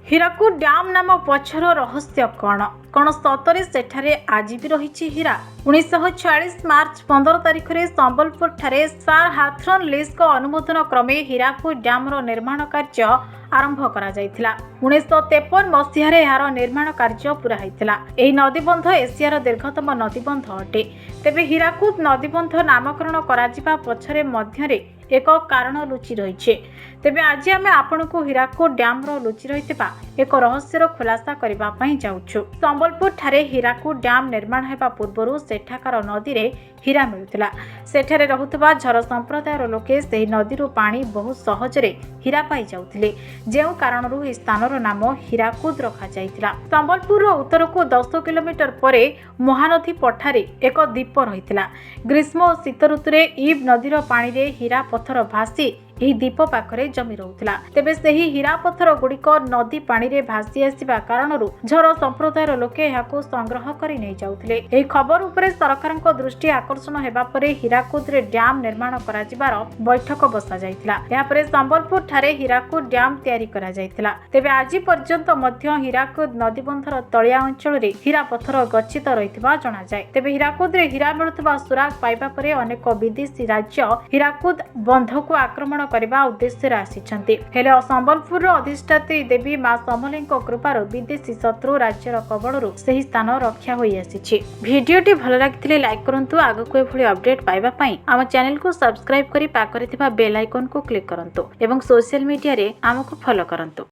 Hirakud dam ନାମ ପଛର ରହସ୍ୟ କ'ଣ? କ'ଣ ସତରେ ସେଠାରେ ଆଜି ବି ରହିଛି ହୀରା? 1946 ମାର୍ଚ୍ଚ 15 ତାରିଖରେ ସମ୍ବଲପୁରଠାରେ ସାର୍ ହାଥରନ୍ ଲିସ୍ଙ୍କ ଅନୁମୋଦନ କ୍ରମେ ହୀରାକୁଦ ଡ୍ୟାମ୍ର ନିର୍ମାଣ କାର୍ଯ୍ୟ ଆରମ୍ଭ କରାଯାଇଥିଲା। 1953 ମସିହାରେ ଏହାର ନିର୍ମାଣ କାର୍ଯ୍ୟ ପୂରା ହୋଇଥିଲା। ଏହି ନଦୀବନ୍ଧ ଏସିଆର ଦୀର୍ଘତମ ନଦୀବନ୍ଧ ଅଟେ। ତେବେ ହୀରାକୁଦ ନଦୀବନ୍ଧ ନାମକରଣ କରାଯିବା ପଛରେ ମଧ୍ୟରେ ଏକ କାରଣ ଲୁଚି ରହିଛି। ତେବେ ଆଜି ଆମେ ଆପଣଙ୍କୁ ହୀରାକୁଦ ଡ୍ୟାମ୍ର ଲୁଚି ରହିଥିବା ଏକ ରହସ୍ୟର ଖୁଲାସା କରିବା ପାଇଁ ଯାଉଛୁ। ସମ୍ବଲପୁରଠାରେ ହୀରାକୁଦ ଡ୍ୟାମ୍ ନିର୍ମାଣ ହେବା ପୂର୍ବରୁ ସେଠାକାର ନଦୀରେ ହୀରା ମିଳୁଥିଲା। ସେଠାରେ ରହୁଥିବା ଝର ସମ୍ପ୍ରଦାୟର ଲୋକେ ସେହି ନଦୀରୁ ପାଣି ବହୁ ସହଜରେ ହୀରା ପାଇଯାଉଥିଲେ, ଯେଉଁ କାରଣରୁ ଏହି ସ୍ଥାନର ନାମ ହୀରାକୁଦ ରଖାଯାଇଥିଲା। ସମ୍ବଲପୁରର ଉତ୍ତରକୁ 10 କିଲୋମିଟର ପରେ ମହାନଦୀ ପଠାରେ ଏକ ଦ୍ୱୀପ ରହିଥିଲା। ଗ୍ରୀଷ୍ମ ଓ ଶୀତ ଋତୁରେ ଇବ୍ ନଦୀର ପାଣିରେ ହୀରା ପଥର ଭାସି ଏହି ଦ୍ୱୀପ ପାଖରେ ଜମି ରହୁଥିଲା। ତେବେ ସେହି ହୀରା ପଥର ଗୁଡ଼ିକ ନଦୀ ପାଣିରେ ଭାସି ଆସିବା କାରଣରୁ ଝର ସମ୍ପ୍ରଦାୟର ଲୋକେ ଏହାକୁ ସଂଗ୍ରହ କରି ନେଇଯାଉଥିଲେ। ଏହି ଖବର ଉପରେ ସରକାରଙ୍କ ଦୃଷ୍ଟି ଆକର୍ଷଣ ହେବା ପରେ ହୀରାକୁଦରେ ଡ୍ୟାମ୍ ନିର୍ମାଣ କରାଯିବାର ବୈଠକ ବସାଯାଇଥିଲା। ଏହାପରେ ସମ୍ବଲପୁର ଠାରେ ହୀରାକୁଦ ଡ୍ୟାମ୍ ତିଆରି କରାଯାଇଥିଲା। ତେବେ ଆଜି ପର୍ଯ୍ୟନ୍ତ ମଧ୍ୟ ହୀରାକୁଦ ନଦୀବନ୍ଧର ତଳିଆ ଅଞ୍ଚଳରେ ହୀରା ପଥର ଗଚ୍ଛିତ ରହିଥିବା ଜଣାଯାଏ। ତେବେ ହୀରାକୁଦରେ ହୀରା ମିଳୁଥିବା ସୁରାଗ ପାଇବା ପରେ ଅନେକ ବିଦେଶୀ ରାଜ୍ୟ ହୀରାକୁଦ ବନ୍ଧକୁ ଆକ୍ରମଣ କରିବା ଉଦ୍ଦେଶ୍ୟରେ ଆସିଛନ୍ତି। ହେଲେ ସମ୍ବଲପୁରର ଅଧିଷ୍ଠାତ୍ରୀ ଦେବୀ ମା ସମଲେଇଙ୍କ କୃପାରୁ ବିଦେଶୀ ଶତ୍ରୁ ରାଜ୍ୟର କବଳରୁ ସେହି ସ୍ଥାନ ରକ୍ଷା ହୋଇଆସିଛି। ଭିଡିଓଟି ଭଲ ଲାଗିଥିଲେ ଲାଇକ୍ କରନ୍ତୁ। ଆଗକୁ ଏଭଳି ଅପଡେଟ୍ ପାଇବା ପାଇଁ ଆମ ଚ୍ୟାନେଲକୁ ସବସ୍କ୍ରାଇବ୍ କରି ପାଖରେ ଥିବା ବେଲ୍ ଆଇକନକୁ କ୍ଲିକ୍ କରନ୍ତୁ ଏବଂ ସୋସିଆଲ ମିଡିଆରେ ଆମକୁ ଫଲୋ କରନ୍ତୁ।